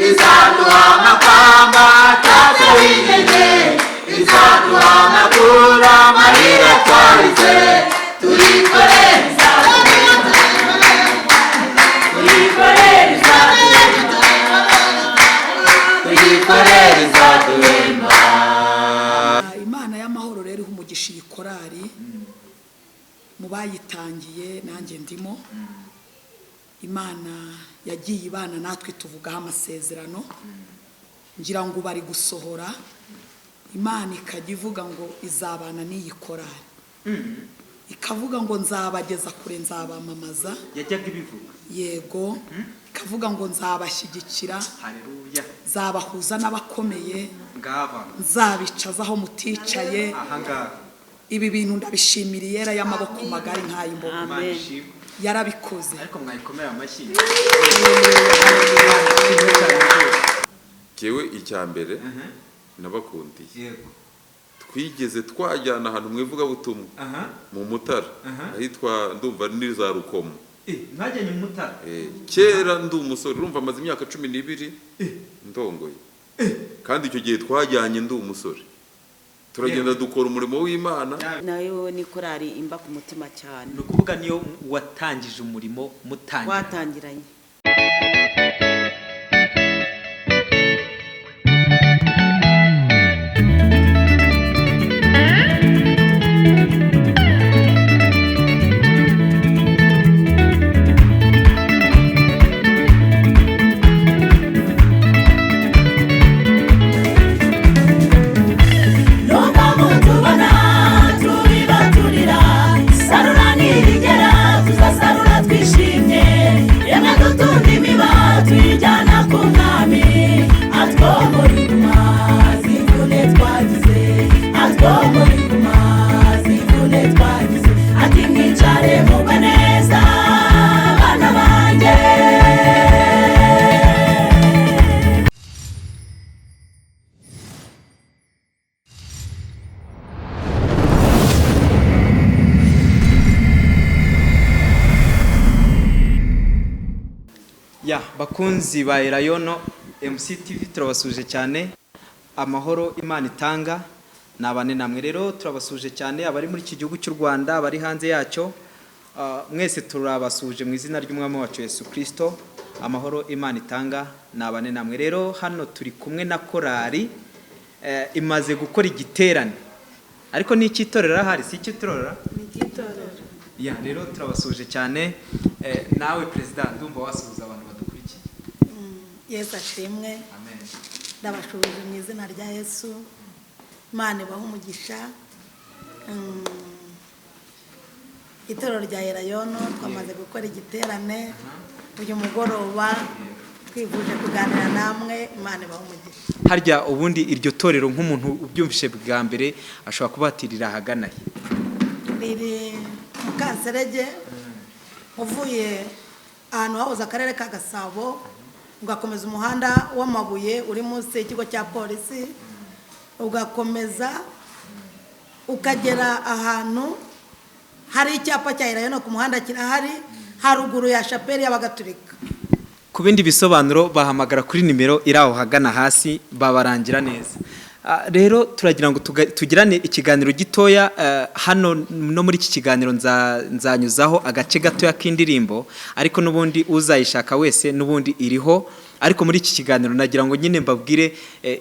Izaduha amakamba atatseho inyenyeri, izaduhanagura amarira twarize. Tuyikorere, izaduhemba. Tuyikorere, izaduhemba. Tuyikorere, izaduhemba. Imana y'amahoro rero iha umugisha iyi korari. Mu bayitangiye nanjye ndimo. Imana yagiye ibana natwe, tuvugaho amasezerano, ngira ngo bari gusohora. Imana ikajya ivuga ngo izabana n'iyi korari, ikavuga ngo nzabageza kure, nzabamamaza. Yajyaga ibivuga? Yego, ikavuga ngo nzabashyigikira. Haleluya! Nzabahuza n'abakomeye. Ngaba. Nzabicaza aho muticaye. Ahangaha. Ibi bintu ndabishimira Iyera y'amaboko magari nk'ay'imbogo. Imana ishimwe. Yarabikoze. Ariko mwayikomera amashyi. Imana ishimwe cyane rwose. Jyewe icya mbere nabakundiye, twigeze twajyana ahantu mu ivugabutumwa mu Mutara, ahitwa, ndumva ni za Rukomo. Mwajyanye mu Mutara? Kera ndi umusore. Urumva amaze imyaka 12 ndongoye, kandi icyo gihe twajyanye ndi umusore, turagenda dukora umurimo w'Imana. Nayo ni korari imba ku mutima cyane. Ni ukuvuga niyo watangije umurimo mutangira? Twatangiranye. Nubwo mutubona tubibaturira, sarura nirigera tuzasarura twishimye. Yemwe dutunda imiba tuyijyana ku mwami, atwomora inguma z'imvune twagize, atwomora inguma z'imvune twagize. Ati mwicare mugwe neza, bana banjye. Ya bakunzi ba Elayono MCTV, turabasuje cyane. Amahoro Imana itanga nabane namwe. Rero turabasuje cyane, abari muri iki gihugu cy'u Rwanda, abari hanze yacyo, mwese turabasuje mu izina ry'Umwami wacu Yesu Kristo. Amahoro Imana itanga nabane namwe. Rero hano turi kumwe na korari imaze gukora igiterane, ariko ni icy'itorero ahari, si icy'itorero. Ya, rero turabasuje cyane. Nawe perezida, ndumva wasuhuza abantu badukurikiye. Yesu ashimwe. Amen. Ndabashubije mu izina rya Yesu. Imana ibahe umugisha. Itorero rya Elayono twamaze gukora igiterane uyu mugoroba, twifuje kuganira namwe. Imana ibahe umugisha. Harya ubundi iryo torero, nk'umuntu ubyumvise bwa mbere, ashobora kubatirira ahagana he? Riri mu Kanserege, uvuye ahantu hahoze akarere ka Gasabo, ugakomeza umuhanda w'amabuye uri munsi y'ikigo cya polisi, ugakomeza ukagera ahantu hari icyapa cya Elayono ku muhanda kirahari, haruguru ya shapeli y'Abagatulika. Ku bindi bisobanuro bahamagara kuri nimero iri aho hagana hasi, babarangira neza. Rero turagira ngo tugirane ikiganiro gitoya hano. No muri iki kiganiro nzanyuzaho agace gatoya k'indirimbo, ariko n'ubundi uzayishaka wese n'ubundi iriho. Ariko muri iki kiganiro nagira ngo nyine mbabwire,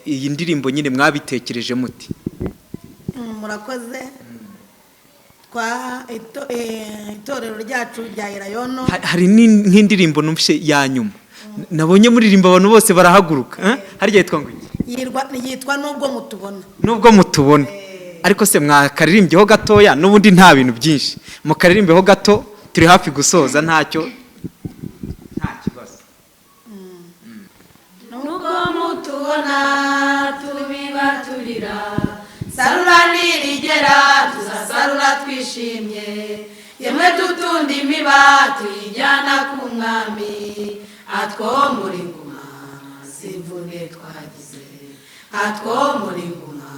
iyi ndirimbo nyine mwabitekereje muti? Murakoze. Twa itorero ryacu rya Elayono. Hari nk'indirimbo numvise ya nyuma nabonye muririmba, abantu bose barahaguruka, eh? Harya yitwa ngo iki? Yitwa "Nubwo mutubona". "Nubwo mutubona". Ariko se mwakaririmbyeho gatoya? N'ubundi nta bintu byinshi, mukaririmbeho gato, turi hafi gusoza, ntacyo, nta kibazo. Nubwo mutubona tubibaturira, sarura nirigera tuzasarura twishimye. Yemwe dutunda imiba tuyijyana ku mwami, atwomora inguma z'imvune twagize, atwomora inguma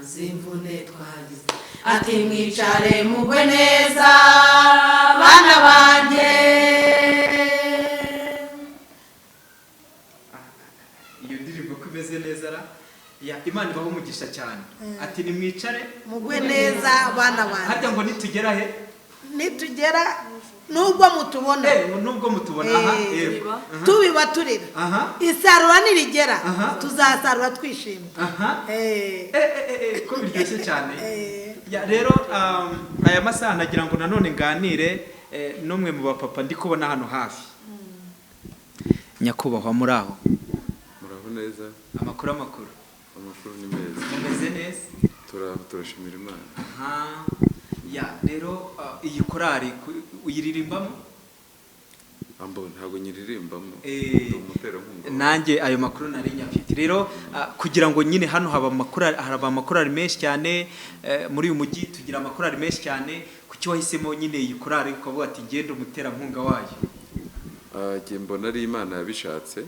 z'imvune twagize. Ati mwicare mugwe neza, bana banjye. Iyo ndirimbo ko imeze neza ra. Ya, Imana ibahe umugisha cyane. Ati nimwicare Mugwe neza abana banjye. Harya ngo nitugera he? Nitugera nubwo mutubona. Nubwo mutubona, aha, yego. Tubiba turira. Isarura nirigera tuzasarura twishimye. Ko biryoshye cyane. Ya, rero aya masaha nagira ngo nanone nganire n'umwe mu bapapa ndi kubona hano hafi. Nyakubahwa, muri aho? Muraho neza. Amakuru, amakuru? Amakuru ni meza. Mumeze neza? Turashimira Imana. Aha. Ya, rero iyi korari uyiririmbamo? Ambo, ntabwo nyiririmbamo, ndi umuterankunga. Nanjye ayo makuru nari nyafite. Rero kugira ngo nyine hano haba amakorali, haba amakorali menshi cyane, muri uyu mujyi tugira amakorali menshi cyane, kuki wahisemo nyine iyi korali ukavuga ati ngende umuterankunga wayo? Njye mbona ari Imana yabishatse,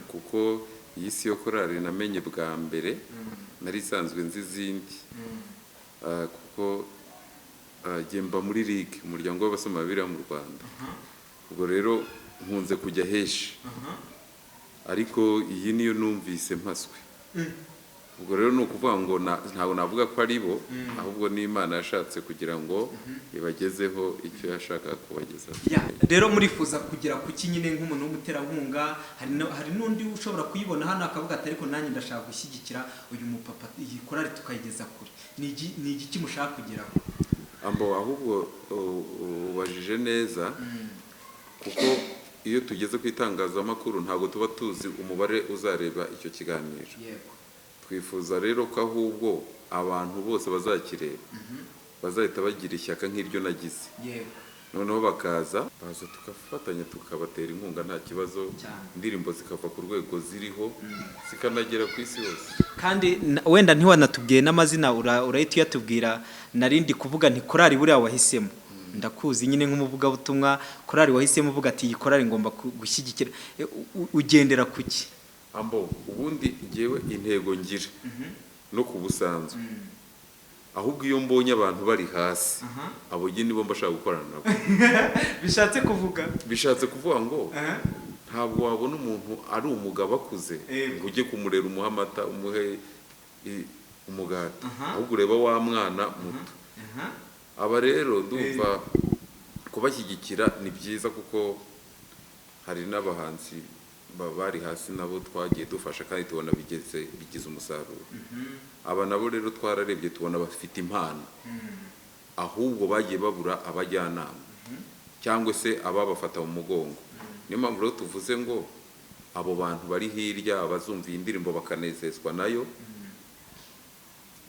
kuko iyi si yo korali namenye bwa mbere, nari isanzwe nzi izindi. Kuko njye mba muri RIG, umuryango w'abasoma Bibiliya mu Rwanda. Ubwo rero nkunze kujya henshi, ariko iyi niyo numvise mpaswe. Ubwo rero ni ukuvuga ngo ntabwo navuga ko ari bo, ahubwo ni Imana yashatse kugira ngo ibagezeho icyo yashakaga kubagezaho. Ya, rero murifuza kugera ku ki nyine nk'umuntu w'umuterankunga? Hari n'undi ushobora kuyibona hano akavuga ati ariko nanjye ndashaka gushyigikira uyu mupapa, iyi korali tukayigeza kure. Ni igiki mushaka kugeraho? Ambo, ahubwo ubajije neza, kuko iyo tugeze ku itangazamakuru ntabwo tuba tuzi umubare uzareba icyo kiganiro. Twifuza rero ko ahubwo abantu bose bazakireba bazahita bagira ishyaka nk'iryo nagize, noneho bakaza baza tugafatanya tukabatera inkunga nta kibazo, indirimbo zikava ku rwego ziriho zikanagera ku isi hose. Kandi wenda ntiwanatubwiye n'amazina, urahita uyatubwira. Narindi kuvuga nti korali buriya wahisemo, ndakuzi nyine nk'umuvugabutumwa, korali wahisemo uvuga ati iyi korali ngomba gushyigikira, ugendera ku ki? Ambo, ubundi njyewe intego ngira no ku busanzwe, ahubwo iyo mbonye abantu bari hasi, abo njye nibo mba nshaka gukorana nabo. Bishatse kuvuga? Bishatse kuvuga ngo ntabwo wabona umuntu ari umugabo akuze ngo ujye kumurera umuhe amata, umuhe umugati, ahubwo ureba wa mwana muto. Aba rero ndumva kubashyigikira ni byiza, kuko hari n'abahanzi bari hasi nabo twagiye dufasha kandi tubona bigize umusaruro. Aba nabo rero twararebye tubona bafite impano, ahubwo bagiye babura abajyanama cyangwa se ababafata mu mugongo. Niyo mpamvu rero tuvuze ngo abo bantu bari hirya abazumva iyi ndirimbo bakanezezwa nayo,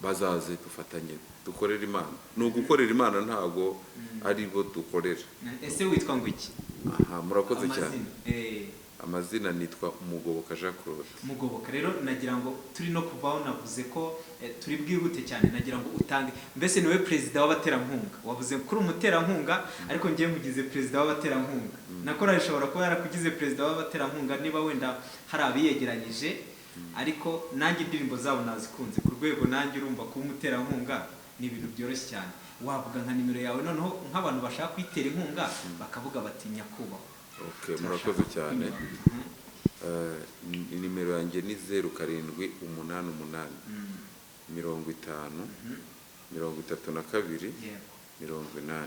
bazaze dufatanye dukorere Imana. Ni ugukorera Imana, ntabwo ari bo dukorera. Ese witwa ngo iki? Aha, murakoze cyane. Amazina. Amazina nitwa Mugoboka Jean Claude. Mugoboka, rero nagira ngo turi no kuvaho, navuze ko turi bwihute cyane, nagira ngo utange mbese niwe perezida w'abaterankunga. Wavuze kuri umuterankunga, ariko ngiye mugize perezida w'abaterankunga. Na korali ishobora kuba yarakugize perezida w'abaterankunga niba wenda hari abiyegeranyije, ariko nanjye indirimbo zabo nazikunze ku rwego nanjye urumva kuba umuterankunga ni ibintu byoroshye cyane. Wavuga nka nimero yawe noneho nk'abantu bashaka kwitera inkunga bakavuga bati nyakubahwa. Okay, murakoze cyane. Nimero yanjye ni 0788 50 32 80.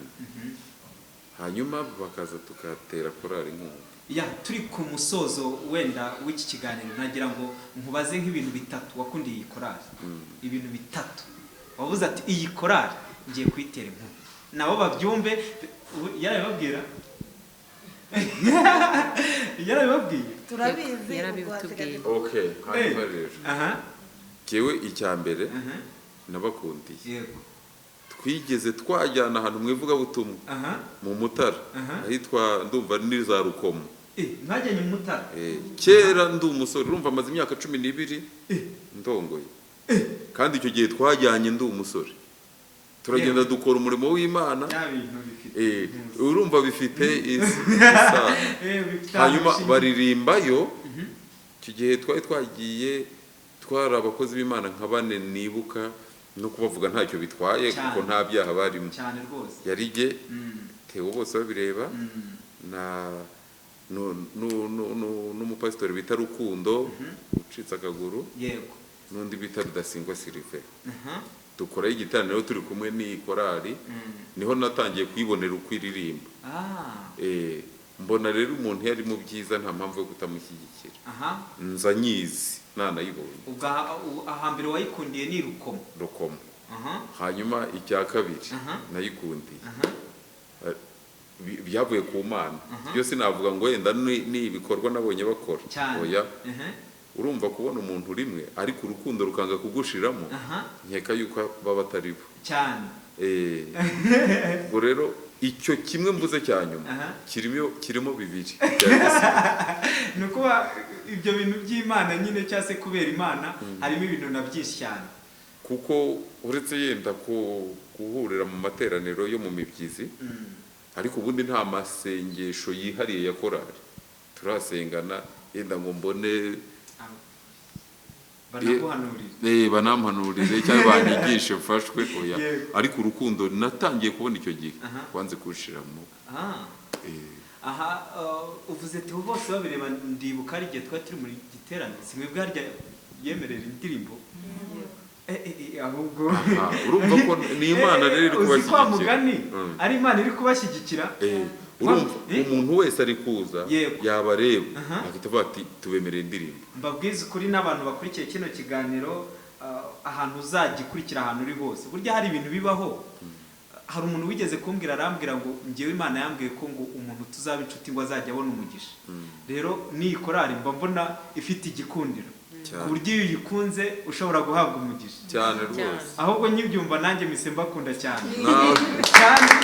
Hanyuma bakaza tukatera korali inkunga. Ya, turi ku musozo wenda w'iki kiganiro, nagira ngo nkubaze nk'ibintu bitatu wakundiye iyi korali. Ibintu bitatu wavuze ati iyi korali ngiye kuyitera inkunga, nabo babyumve. Yarabibabwira? Yarabibabwiye? Turabizi. Yarabitubwiye. Okay, hanyuma rero njyewe icya mbere nabakundiye, twigeze twajyana ahantu mu ivugabutumwa mu Mutara, ahitwa ndumva ni za Rukomo. Mwajyanye mu Mutara? Kera ndi umusore, urumva amaze imyaka 12 ndongoye, kandi icyo gihe twajyanye ndi umusore, turagenda dukora umurimo w'Imana. Urumva bifite isano. Hanyuma baririmbayo. Icyo gihe twari twagiye twari abakozi b'Imana nka bane, nibuka no kubavuga ntacyo bitwaye kuko nta byaha barimo. Yari jye, Theo bose babireba, na n'umupasitori bita Rukundo Wacitse akaguru, Yego. n'undi bita Rudasingwa Sylvain. Aha. Dukoraho igiteraniro turi kumwe n'iyi korali, niho natangiye kuyibonera uko iririmba. Mbona rero umuntu iyo ari mu byiza nta mpamvu yo kutamushyigikira. Nza nyizi nanayibonye. Ubwo ahambere wayikundiye ni Rukomo? Rukomo. Hanyuma icya kabiri nayikundiye, byavuye ku Mana byose, navuga ngo wenda ni ibikorwa nabonye bakora. Oya. Urumva, kubona umuntu rimwe ariko urukundo rukanga kugushiramo, nkeka yuko baba atari bo. Ubwo rero icyo kimwe mvuze cya nyuma kirimo bibiri. Ni ukuba ibyo bintu by'Imana nyine, cyangwa se kubera Imana, harimo ibintu na byinshi cyane. Kuko uretse yenda guhurira mu materaniro yo mu mibyizi, ariko ubundi nta masengesho yihariye ya korali turasengana yenda ngo mbone Banaguhanurira. Banampanurire cyangwa banyigishe mfashwe, oya. Ariko urukundo natangiye kubona icyo gihe wanze kuwushiramo. Aha, uvuze ati bose babireba, ndibuka hari igihe twari turi muri giterane, si mwebwe harya yemerera indirimbo? Ahubwo Aha, urumva ko ni Imana rero iri Uzi kwa kubashyigikira. mugani ari Imana iri kubashyigikira. Urumva, umuntu wese ari kuza, yabareba agahita avuga ati tubemereye indirimbo. Mbabwize ukuri, n'abantu bakurikiye kino kiganiro, ahantu uzagikurikira, ahantu uri hose, burya hari ibintu bibaho. Hari umuntu wigeze kumbwira, arambwira ngo njyewe Imana yambwiye ko ngo umuntu tuzaba inshuti ngo azajya abona umugisha. Rero n'iyi korali mba mbona ifite igikundiro, ku buryo iyo uyikunze ushobora guhabwa umugisha. Cyane rwose. Ahubwo nkibyumva nanjye mpise mbakunda cyane. Nawe. Kandi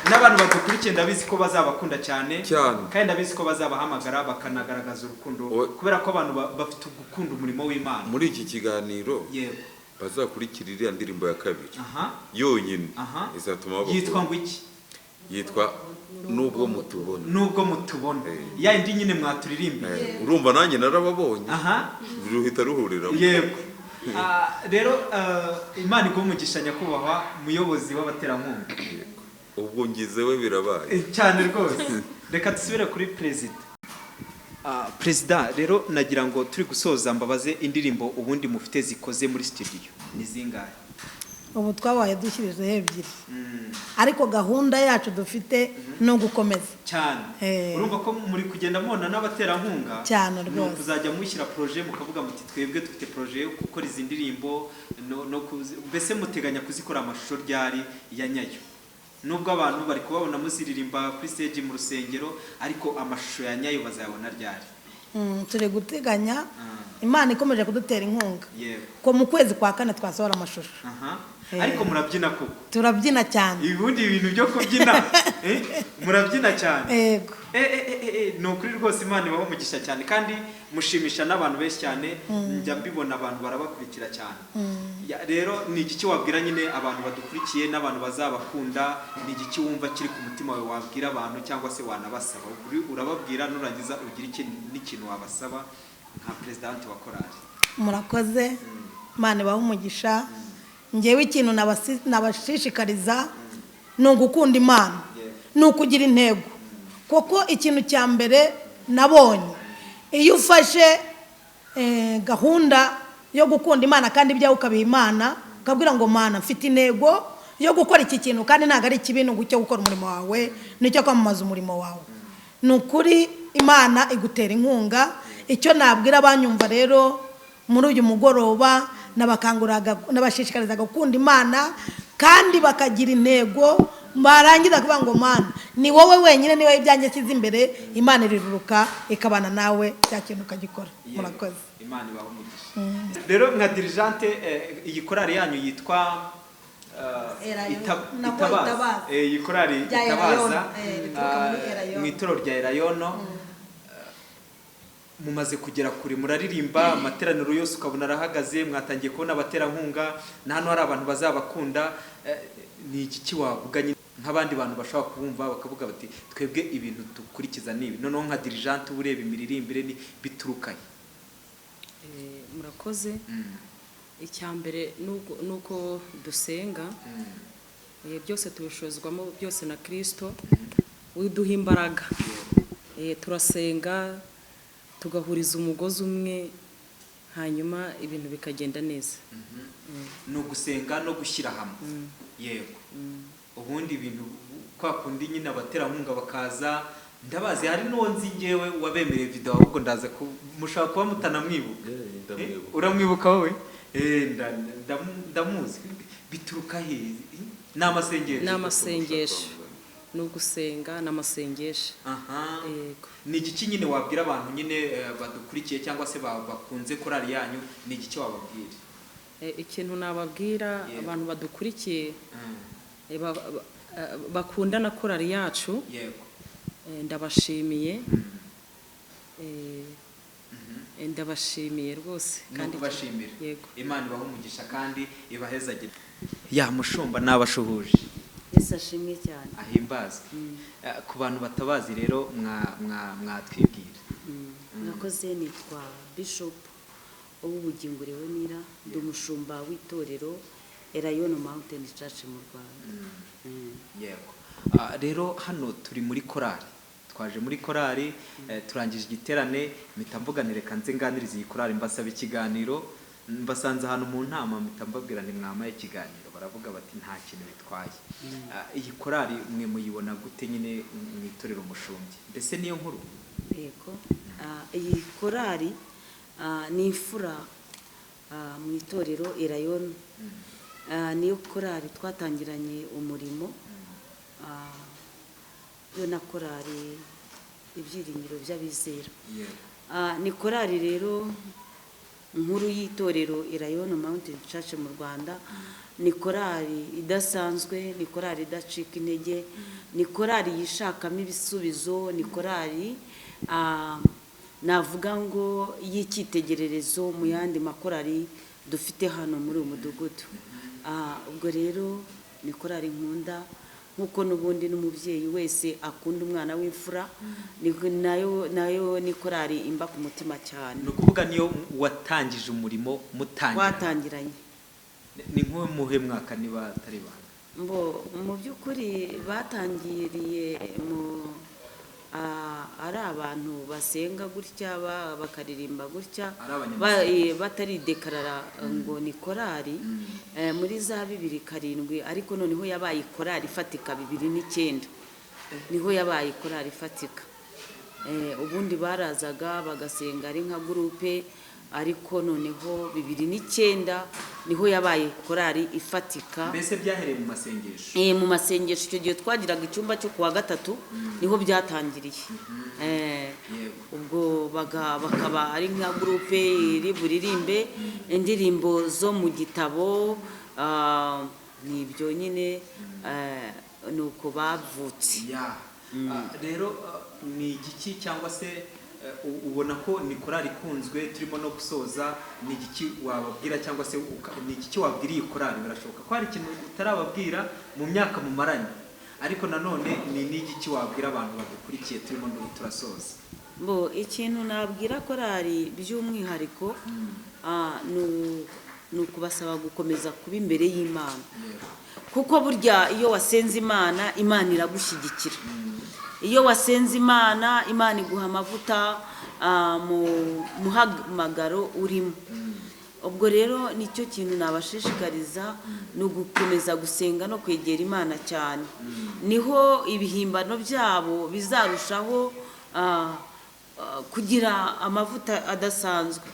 n'abantu badukurikiye ndabizi ko bazabakunda cyane. Cyane. Kandi ndabizi ko bazabahamagara bakanagaragaza urukundo, kubera ko abantu bafite gukunda umurimo w'Imana. Muri iki kiganiro bazakurikira iriya ndirimbo ya kabiri yonyine, izatuma babakunda. Yitwa ngo iki? Yitwa Nubwo Mutubona. Nubwo Mutubona. Ya indi nyine mwaturirimbiye. Urumva nanjye narababonye, ruhita ruhuriramo. Yego. Rero Imana iguhe umugisha, nyakubahwa muyobozi w'abaterankunga. Yego. Ubwo ngize we birabaye. Cyane rwose. Reka dusubire kuri perezida. Perezida rero, nagira ngo turi gusoza mbabaze indirimbo ubundi mufite zikoze muri studio ni zingahe? Ubu twabaye dushyirijeho ebyiri, ariko gahunda yacu dufite ni ugukomeza. Cyane. Urumva ko muri kugenda mubona n'abaterankunga. Cyane Ni rwose. ukuzajya mushyira projet, mukavuga muti twebwe dufite projet yo gukora izi ndirimbo, no mbese muteganya kuzikora amashusho ryari ya nyayo? Nubwo abantu bari kubabona muziririmba kuri stage mu rusengero, ariko amashusho ya nyayo bazayabona ryari? Turi guteganya, Imana ikomeje kudutera inkunga, ko mu kwezi kwa kane twasohora amashusho. Ariko murabyina koko? Turabyina cyane. Ubundi ibintu byo kubyina, murabyina cyane. Yego. Ni ukuri rwose, Imana ibaho umugisha cyane, kandi mushimisha n'abantu benshi cyane, njya mbibona abantu barabakurikira cyane. Rero ni igiki wabwira nyine abantu badukurikiye n'abantu bazabakunda? Ni igiki wumva kiri ku mutima wawe wabwira abantu cyangwa se wanabasaba? Urababwira nurangiza ugira n'ikintu wabasaba nka perezidante wa korali. Murakoze, Imana ibahe umugisha. Ngewe ikintu nabashishikariza ni ugukunda Imana, ni ukugira intego, kuko ikintu cya mbere nabonye, iyo ufashe gahunda yo gukunda Imana kandi ibyawe ukabiha Imana, ukabwira ngo Mana, mfite intego yo gukora iki kintu, kandi ntabwo ari ikibi, ni icyo gukora umurimo wawe, ni icyo kwamamaza umurimo wawe, ni ukuri Imana igutera inkunga. Icyo nabwira abanyumva rero muri uyu mugoroba, nabashishikarizaga gukunda Imana kandi bakagira intego, barangiza kuvuga ngo Mana, ni wowe wenyine, niwe ibyanjye nshyize imbere, Imana iriruruka ikabana nawe, cya kintu ukagikora. Murakoze. Imana ibahe umugisha. Rero nka dirigeante, iyi korali yanyu yitwa Erayo. Nako Itabaza. Itabaza. Iyi korali Rya Itabaza, Erayono, rituruka muri Erayono. mu itorero rya Erayono. Mumaze kugera kure, muraririmba amateraniro yose ukabona arahagaze, mwatangiye kubona abaterankunga, na hano hari abantu bazabakunda. Ni igiki wavuga nyine nk'abandi bantu bashobora kubumva bakavuga bati twebwe ibintu dukurikiza ni ibi? Noneho nka dirigeante uba ureba imiririmbire, ni biturukahe? Murakoze. Icya mbere nuko dusenga. Byose tubishozwamo byose na Kristo uduha imbaraga. Turasenga tugahuriza umugozi umwe. Hanyuma ibintu bikagenda neza. Ni ugusenga no gushyira hamwe. Yego, ubundi ibintu kwa kundi nyine abaterankunga bakaza, ndabazi hari n'uwo nzi ngewe wabemereye video, ahubwo ndaza mushobora kuba mutanamwibuka. Ndamwibuka. Uramwibuka wowe? Ndamuzi. Bituruka he? Ni amasengesho? Ni amasengesho, ni ugusenga, ni amasengesho. Yego. Ni igiki nyine wabwira abantu nyine badukurikiye cyangwa se bakunze korali yanyu? Ni igiki wababwira? Ikintu nababwira abantu badukurikiye, bakunda na korali yacu, ndabashimiye. Ndabashimiye rwose. Ni ukubashimira. Yego. Imana ibahe umugisha kandi ibahezagire. Ya mushumba, nabashuhuje. Yesu ashimwe cyane. Ahimbazwe. Ku bantu batabazi rero, mwatwibwira? Mwakoze. Nitwa Bishop Uwubugingo Leonira, ndi umushumba w'itorero Elayono Mountain Church mu Rwanda. Yego. Rero hano turi muri korali, twaje muri korali, turangije igiterane, mpita mvuga nti reka nze nganirize iyi korali, mbasaba ikiganiro. Mbasanze ahantu mu nama, mpita mbabwira nti mwamaye ikiganiro, baravuga bati nta kintu bitwaye. Iyi korali mwe muyibona gute nyine mu itorero mushumbye? Mbese niyo nkuru? Yego. Iyi korali ni imfura mu itorero Elayono. Niyo korali twatangiranye umurimo, yo na korali Ibyiringiro by'Abizera. Ni korali rero nkuru y'itorero Elayono Mountain Church mu Rwanda. Ni korali idasanzwe, ni korali idacika intege, ni korali yishakamo ibisubizo, ni korali navuga ngo y'icyitegererezo mu yandi makorali dufite hano muri uyu mudugudu. Ubwo rero ni korali nkunda nk'uko n'ubundi n'umubyeyi wese akunda umwana w'imfura, nayo ni korali imba ku mutima cyane. Ni ukuvuga niyo watangije umurimo mutangira? Twatangiranye. Ni nk'umuhe mwaka, niba atari banga? Mbo mu by'ukuri batangiriye mu ari abantu basenga gutya, bakaririmba gutya, Ari abanyamasengesho. Bataridekarara ngo ni korali, muri za 2007, ariko noneho yabaye korali ifatika 2009, niho yabaye korali ifatika. Ubundi barazaga bagasenga ari nka groupe, ariko noneho 2009 niho yabaye korali ifatika. Mbese byahereye mu masengesho? Mu masengesho. Icyo gihe twagiraga icyumba cyo kuwa gatatu, niho byatangiriye. Ubwo bakaba ari nka groupe iri buririmbe indirimbo zo mu gitabo, ni ibyo nyine, ni uko bavutse. Rero ni igiki cyangwa se ubona ko ni korali ikunzwe, turimo no gusoza, ni igiki wababwira cyangwa se ni igiki wabwira iyi korali? Birashoboka ko hari ikintu utarababwira mu myaka mumaranye, ariko nanone ni n'igiki wabwira abantu badukurikiye, turimo no turasoza? Bo ikintu nabwira korali by'umwihariko, ni ukubasaba gukomeza kuba imbere y'Imana, kuko burya iyo wasenze Imana, Imana iragushyigikira. Iyo wasenze Imana, Imana iguha amavuta mu muhamagaro urimo. Ubwo rero nicyo kintu nabashishikariza, ni ugukomeza gusenga no kwegera Imana cyane, niho ibihimbano byabo bizarushaho kugira amavuta adasanzwe.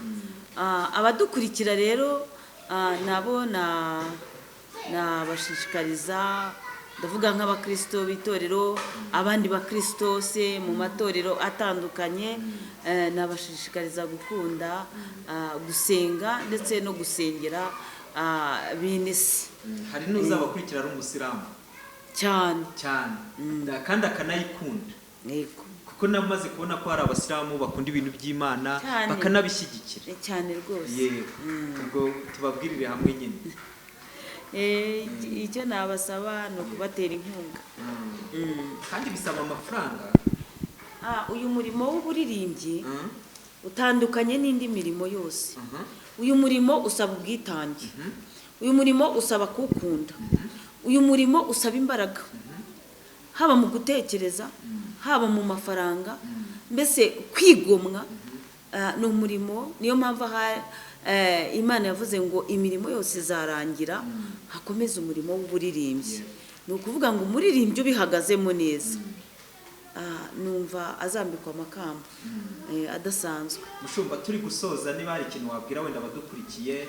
Abadukurikira rero, nabo nabashishikariza, ndavuga nk'abakristo b'itorero, abandi bakristo se mu matorero atandukanye, nabashishikariza gukunda gusenga ndetse no gusengera bene se. Hari n'uzabakurikira ari umusilamu? Cyane. Cyane, kandi akanayikunda. Yego. Kuko namaze kubona ko hari abasilamu bakunda ibintu by'Imana, Cyane. bakanabishyigikira. Cyane rwose. Yego, ubwo tubabwirire hamwe nyine. Icyo nabasaba ni ukubatera inkunga. Kandi bisaba amafaranga. Uyu murimo w'uburirimbyi utandukanye n'indi mirimo yose. Uyu murimo usaba ubwitange, uyu murimo usaba kuwukunda, uyu murimo usaba imbaraga, haba mu gutekereza, haba mu mafaranga, mbese kwigomwa. Ni umurimo, niyo mpamvu aha Imana yavuze ngo imirimo yose izarangira hakomeze umurimo w'uburirimbyi. Ni ukuvuga ngo umuririmbyi ubihagazemo neza, numva azambikwa amakamba adasanzwe. Mushumba, turi gusoza, niba hari ikintu wabwira wenda abadukurikiye,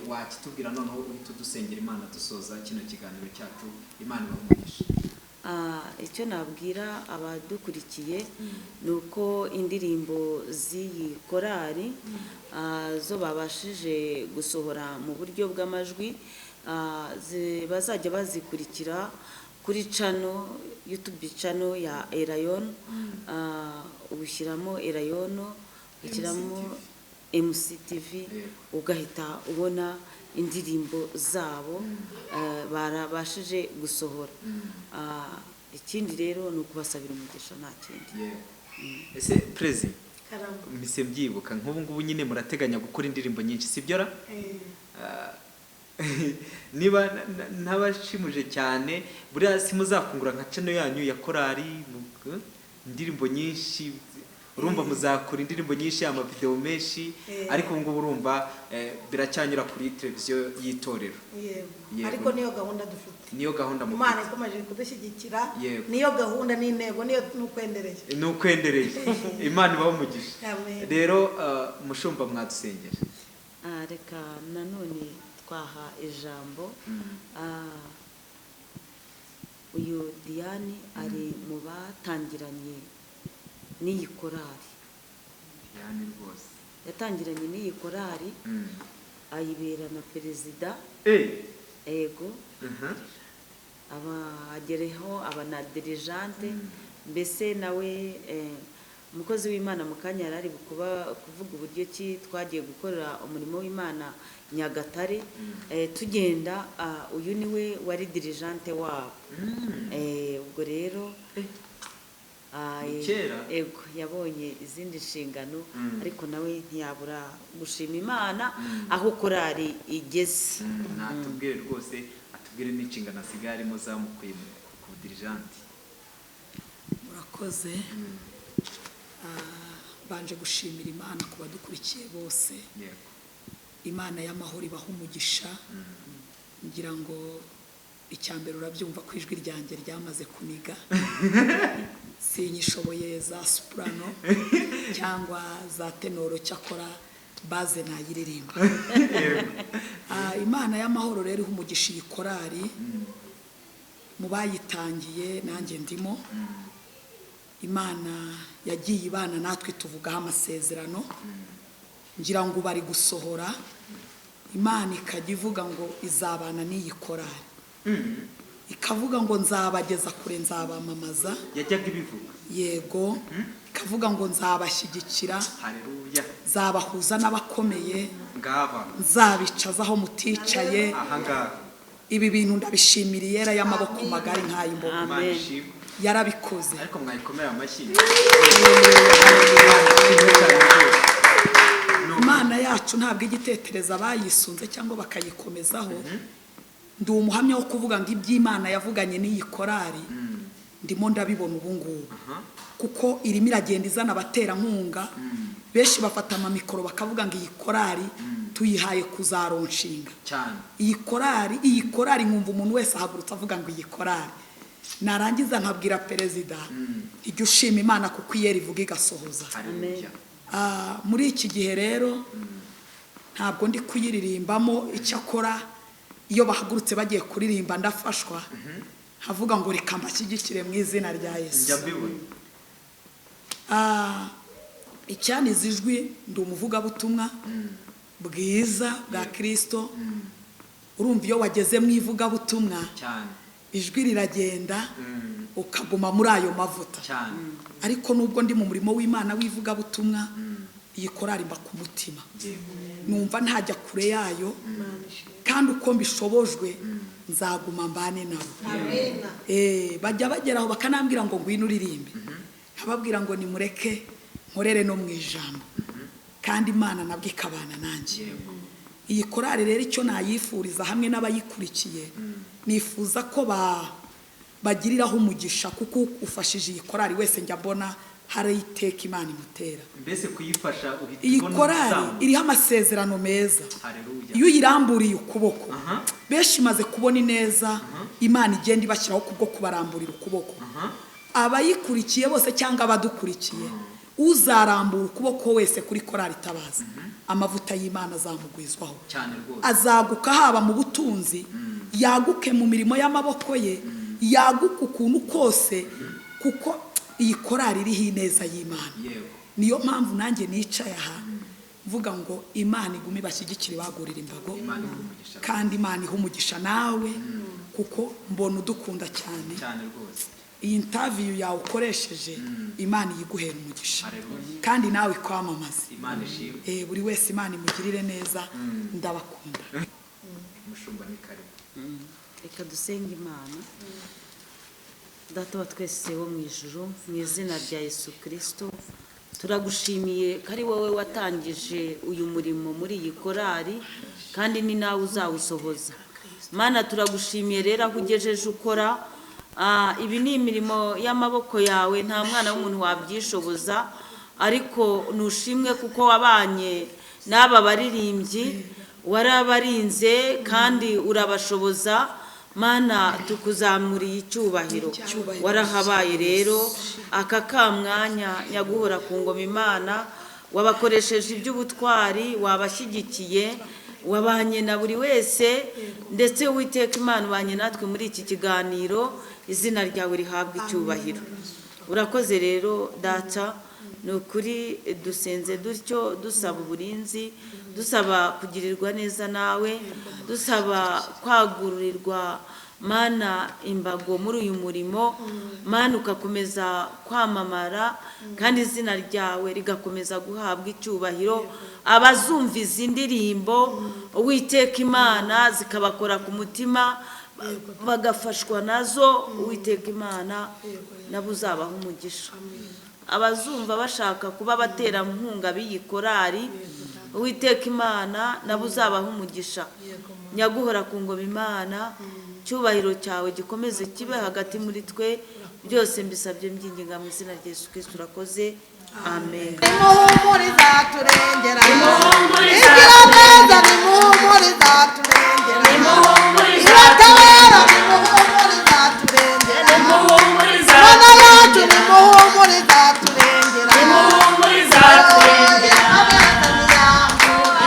wakitubwira, noneho uhita udusengera Imana dusoza kino kiganiro cyacu. Imana ibahe umugisha. Icyo nabwira abadukurikiye ni uko indirimbo z'iyi korari, zo babashije gusohora mu buryo bw'amajwi, bazajya bazikurikira kuri channel, YouTube channel ya Elayono. Ubushyiramo Elayono, ugashyiramo MCTV, ugahita ubona indirimbo zabo barabashije gusohora. Ikindi rero ni ukubasabira umugisha, nta kindi. Ese perezi, mpise mbyibuka, nk'ubu ngubu nyine murateganya gukora indirimbo nyinshi, sibyo ra? Niba ntabashimuje cyane, buriya simuzafungura nka channel yanyu ya korari, indirimbo nyinshi? Urumva muzakora indirimbo nyinshi, amavideo menshi, ariko ubu ngubu urumva biracyanyura kuri televiziyo y'itorero. Yego. Yego. Ariko niyo gahunda dufite. Niyo gahunda Imana mufite. ikomeje kudushyigikira. Yego. Niyo gahunda n'intego, niyo n'ukwendereye. Ni ukwendereye. Imana ibahe umugisha. Amen. Rero mushumba, mwadusengera. Reka nanone twaha ijambo uyu Diane, ari mu batangiranye n'iyi korari. Yani rwose. Yatangiranye n'iyi korari, ayibera na perezida. Ego. Aba agereho aba na dirigeante, mbese nawe umukozi w'Imana. Mu kanya yari ari kuba kuvuga uburyo ki twagiye gukorera umurimo w'Imana Nyagatare, tugenda, uyu niwe wari dirigeante wabo. Ubwo rero Ni kera? Ego, yabonye izindi nshingano, ariko nawe ntiyabura gushima Imana aho korari igeze. Natubwire rwose, atubwire n'inshingano asigaye arimo zamukuye ku dirigeante. Murakoze. Banje gushimira Imana ku badukurikiye bose. Imana y'amahoro ibaha umugisha. Ngira ngo icya mbere urabyumva ko ijwi ryanjye ryamaze kuniga, sinyishoboye za soprano cyangwa za ténor, cyakora basse nayiririmba. Imana y'amahoro rero iha umugisha iyi korari. Mu bayitangiye nanjye ndimo. Imana yagiye ibana natwe, tuvugaho amasezerano, ngira ngo bari gusohora. Imana ikajya ivuga ngo izabana n'iyi korari, ikavuga ngo nzabageza kure, nzabamamaza. Yajyaga ibivuga? Yego, ikavuga ngo nzabashyigikira, Haleluya. nzabahuza n'abakomeye, Ngaba. nzabicaza aho muticaye. Aha ngaha. Ibi bintu ndabishimira Iyera y'amaboko magari nk'ay'imbogo. Imana Amen. ishimwe. Yarabikoze. Ariko mwayikomera amashyi. Imana ishimwe cyane rwose. Imana yacu ntabwo ijya itetereza abayisunze cyangwa bakayikomezaho. Ndi umuhamya wo kuvuga ngo iby'Imana yavuganye n'iyi korari ndimo ndabibona ubu ngubu, kuko irimo iragenda izana abaterankunga benshi, bafata amamikoro bakavuga ngo iyi korari tuyihaye kuzaronshinga Cyane. iyi korari. Iyi korari, nkumva umuntu wese ahagurutse avuga ngo iyi korari. Narangiza nkabwira perezida, ijya ushima Imana kuko iyera ivuga igasohoza. Haleluya. Muri iki gihe rero ntabwo ndi kuyiririmbamo, icyakora iyo bahagurutse bagiye kuririmba ndafashwa, havuga ngo reka mbashyigikire mu izina rya Yesu. Njya mbibona. Icyaniza ijwi, ndi umuvugabutumwa bwiza bwa Kirisito. Urumva iyo wageze mu ivugabutumwa, Cyane. ijwi riragenda, ukaguma muri ayo mavuta. Cyane. Ariko nubwo ndi mu murimo w'Imana w'ivugabutumwa, iyi korari mba ku mutima, numva ntajya kure yayo, kandi uko mbishobojwe nzaguma mbane nabo. Bajya bageraho bakanambwira ngo ngwino uririmbe, nkababwira ngo nimureke nkorere no mu ijambo, kandi Imana nabwo ikabana nanjye. Iyi korari rero, icyo nayifuriza hamwe n'abayikurikiye, nifuza ko bagiriraho umugisha, kuko ufashije iyi korari wese njya mbona Hari iteka Imana imutera. Mbese kuyifasha uhita iyi ubona korari uzamuka. Iriho amasezerano meza. Haleluya. Iyo uyiramburiye ukuboko, benshi imaze kubona ineza Imana igenda ibashyiraho kubwo kubaramburira ukuboko. Abayikurikiye bose cyangwa abadukurikiye, uzarambura ukuboko wese kuri korari Itabaza, amavuta y'Imana azamugwizwaho. Cyane rwose. Azaguka haba mu butunzi, yaguke mu mirimo y'amaboko ye, yaguke ukuntu kose, kuko iyi korari iriho ineza y'Imana. Yego. Niyo mpamvu nanjye nicaye aha mvuga ngo Imana igume ibashyigikire, ibagurire imbago. Imana iguhe umugisha. Kandi Imana ihe umugisha nawe, kuko mbona udukunda cyane. Cyane rwose. Iyi interview yawe ukoresheje, Imana iyiguhera umugisha. Haleluya. Kandi nawe ikwamamaze. Imana ishimwe. Buri wese Imana imugirire neza, ndabakunda. Umushumba ni karibu. Reka dusenge Imana. Data wa twese wo mu ijuru, mu izina rya Yesu Kristo, turagushimiye ko ari wowe watangije uyu murimo muri iyi korari, kandi ni nawe uzawusohoza. Mana, turagushimiye rero aho ugejeje ukora. Ibi ni imirimo y'amaboko yawe, nta mwana w'umuntu wabyishoboza, ariko nushimwe kuko wabanye n'aba baririmbyi, warabarinze kandi urabashoboza. Mana, tukuzamuriye icyubahiro, warahabaye rero aka kamwanya nyaguhora ku ngoma. Imana, wabakoresheje iby'ubutwari, wabashyigikiye, wabanye na buri wese, ndetse Uwiteka Imana ubanye natwe muri iki kiganiro. Izina ryawe rihabwa icyubahiro. Urakoze rero Data, ni ukuri dusenze dutyo dusaba uburinzi, dusaba kugirirwa neza nawe, dusaba kwagurirwa Mana imbago muri uyu murimo. Mana, ugakomeza kwamamara kandi izina ryawe rigakomeza guhabwa icyubahiro. Abazumva izi ndirimbo, Uwiteka Imana, zikabakora ku mutima bagafashwa nazo, Uwiteka Imana, nabo uzabaha umugisha. Abazumva bashaka kuba abaterankunga b'iyi korari, Uwiteka Imana, nabo uzabaha umugisha. Nyaguhora ku ngoma Imana, cyubahiro cyawe gikomeze kibe hagati muri twe. Byose mbisabye mbyinginga mu izina rya Yesu Kristo, urakoze, amen. Nimuhumuriza turengera, igira neza, nimuhumuriza turengera, iratabara, nimuhumuriza turengera, Mana yacu, nimuhumuriza turengera, Mana yacu,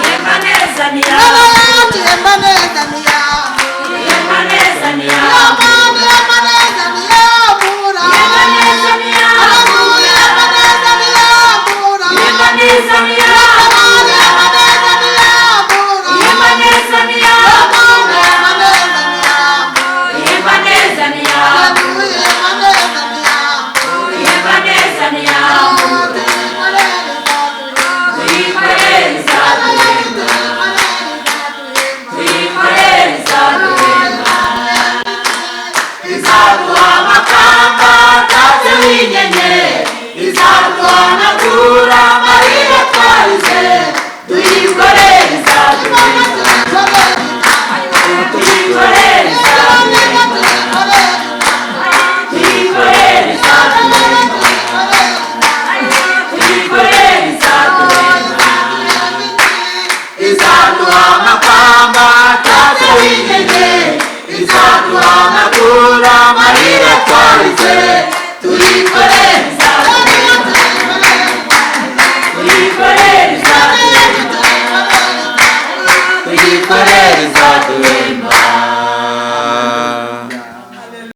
yemba neza niyambura, yemba neza niyambura, Haleluya, yemba neza niyambura, yemba neza niyambura, yemba neza niyambura, Haleluya, yemba neza niyambura. Tuyikorere izaduhemba.